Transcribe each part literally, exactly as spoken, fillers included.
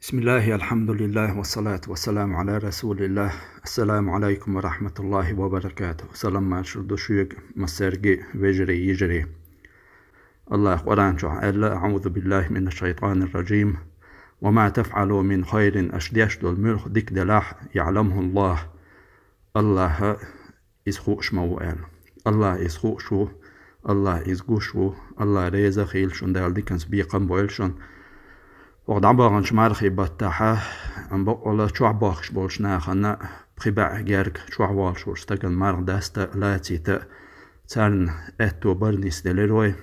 بسم الله، الحمد لله، والصلاة والسلام على رسول الله. السلام عليكم ورحمة الله وبركاته. Салам-маршалла ду шуьга, массаьрга, вежарий, йижарий. АллахӀа Къуръан чохь аьлла: أعوذ بالله من الشيطان الرجيم. وما تفعلوا من خير, аша деш долу муьлхха дика делахь, يعلمه الله, АллахӀа иза хууш ма ву аьлла. АллахӀа иза хууш ву, АллахӀа иза гуш ву, АллахӀ реза а хуьлда шуна, Дала диканца бекхам а бойла шуна. Оха дӀабаханчу мархийн баттахь, бакъволу чохь бохкуш болчу нахана пхи бӀе герга чохь волуш волчу стагана марха даста а, лацита а, царна аьтто бар а нисделира вай.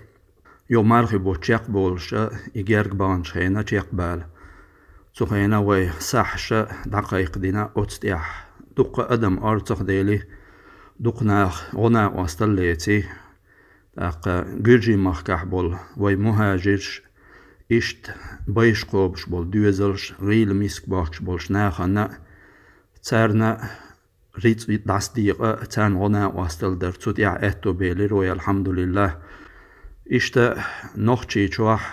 Юха мархийн бутт чекхболуш а, и герга баханчу хенахь чекхбала. Цу хенахь вай сахьташ а дӀакхайкхадина, оцу тӀехь дуккха а адам орцах а дели, дукха нах гӀо-накъосталла леци. ТӀаккха Гуьржийн махкахь болу вай мухӀажирш, иштта байш кхобуш болу доьзалш, гӀийла миска бохкуш болчу нахана а, царна а рицкъ дӀасадекъа а, царна гӀо-накъосталла дар, цу тӀехь аьтто белира вай, алхьамдулиллахӀ. Иштта Нохчийчохь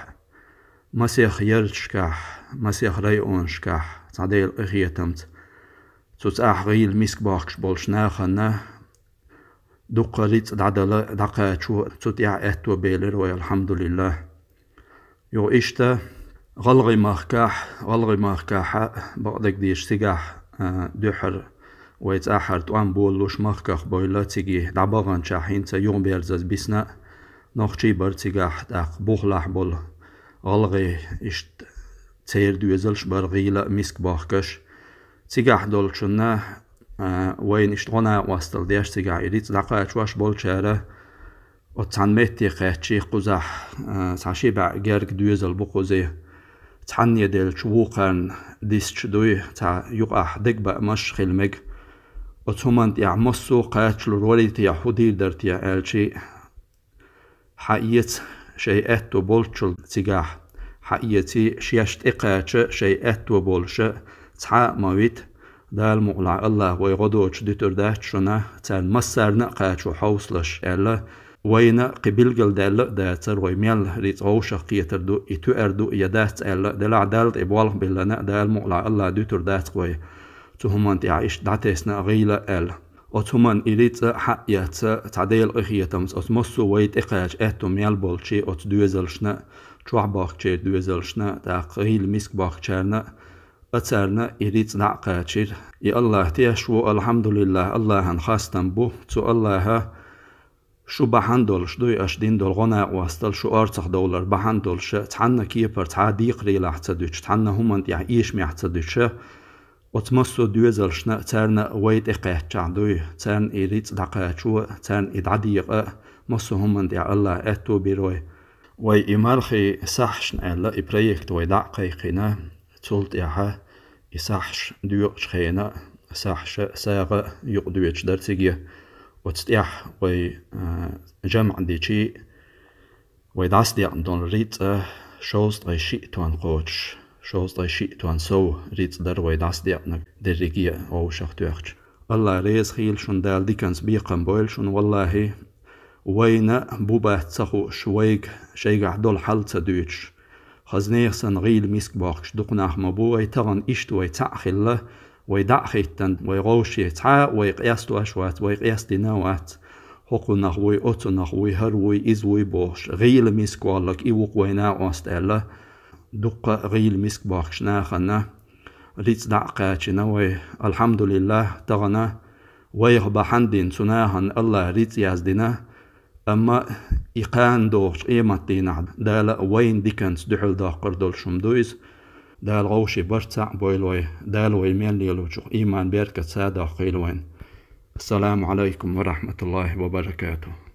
масех ярташкахь, масех районашкахь, цхьа Делан къинхетамца, цу цӀахь гӀийла миска бохкуш болчу нахана дуккха рицкъ дӀадала, дӀакхачо, цу тӀехь аьтто белира вай, алхьамдулиллахӀ. Юха иштта, гӀалгӀай махкахь, гӀалгӀай махкахь а, бакъдерг дийцича, цигахь, а, дуьххьара вай цӀахь хӀара тӀом болалуш махках бевлла, цига дӀабаханчохь хӀинца юхаберзаза бисна а нохчий бара цигахь, тӀаккха бухахь болу гӀалгӀай, иштта церан доьзалш бара гӀийла а миска бохкуш. Цигахь долчунна, а, вайна иштта гӀо-накъосталла деш, цигахь и рицкъ дӀакхачош болчара, оцу цхьана метте кхаьччи кхузахь, а, цхьа ши бӀе герга доьзал бу кхузий. Цхьанне делча вукхарна дисча дуй, цхьа юкъахь дегабаамаш а хила мега. Оцу хӀуманна тӀехь массо а кхачалур варий те, хӀун дийр дара те аьлчи, хьаэца шайн аьтто болччул цигахь, хьаэций, шаьш тӀекхача шайн аьтто болуша цхьа а ма вита. Дала мукъалахь, АллахӀа вай гӀо доцуш дуьтур дац шуна, царна массарна а кхачо хьовсалаш аьлла. Вайна а кхин билгалдаьлла а дацара, вай мел рицкъ вовшах кхетар ду, и тоьар ду я дац аьлла, делахь Далла тӀе болх биллина а, Дала мукъалахь, АллахӀа дуьтур дац вай цу хӀуманна тӀехь иштта дӀатесна а гӀийла а аьлла. Оцу хӀуманна и рицкъ а хьаэца, цхьа Делан къинхетамца оцу массо а вай тӀекхача аьтто мел болчий, оцу доьзалшна а, чохь бохкучеран доьзалшна а, тӀаккха гӀийла миска бохкучарна а, царна а и рицкъ дӀа а кхачийра. И АллахӀ теш ву, алхьамдулиллахӀ, АллахӀан хастам бу. Цу АллахӀа шу бахьана долуш дуй, аша дина долу гӀо-накъосталла, шу орцах довлар бахьана долуша, цхьанна кепара цхьа а декхарийлахь ца дуьтуш, цхьанна хӀуманна тӀехь эшамехь ца дуьтуша, оцу массо а доьзалшна а, царна а вай тӀекхаьччахь дуй, царна и рицкъ дӀакхачо а, царна и дӀадекъа а, массо а хӀуманна тӀехь АллахӀа аьтто бира вай. Вай и мархийн сахьташна аьлла, и проект вай дӀа а кхайкхина, цул тӀаьхьа и сахьташ доькъучу хенахь а, сахьташа сагӀа а юкъадоьдуш дара цига. Оцу тӀехь вай, а, жамӀ дичи, вай дӀасадекъна долу рицкъ шовзткъе шиъ тонна кхочуш, шовзткъе шиъ тонна сов рицкъ дара вай дӀасадекъна дерриге а вовшах тоьхча. АллахӀ реза хуьлда шуна, Дала диканца бекхам бойла шуна, валлахӀи, вайна бу-бац ца хууш, вайга шайгахь долу хьал ца дуьйцуш, хаза нехан санна гӀийла миска бохкуш дукха нах ма бу вай, тахана иштта вай цхьаъ хилла, вай дӀа а хӀиттина, вай гӀовший, цхьа а вай къестош вац, вай къестийна а вац. ХӀокхунах вуй, оцунах вуй, хӀара вуй, иза вуй бохуш, гӀийла миска волларг и ву-кх вайн накъост аьлла, дуккха а гӀийла миска бохкучу нахана рицкъ дӀа а кхачийна вай. АлхьамдулиллахӀ, тахана вайх бахьана дина цу нахана АллахӀа рицкъ яздина, амма и кхана догӀучу къематдийнахь Дала вайна диканца дуьхьал доккхур долуш хӀума ду иза. Дала гӀовший барт цхьаъ бойла вай, Дала вай мел лелочух иман, беркат, садоӀа хуьлда вайна. Ассаламу Ӏалайкум ва рахьматуллахӀи ва баракатухӀ.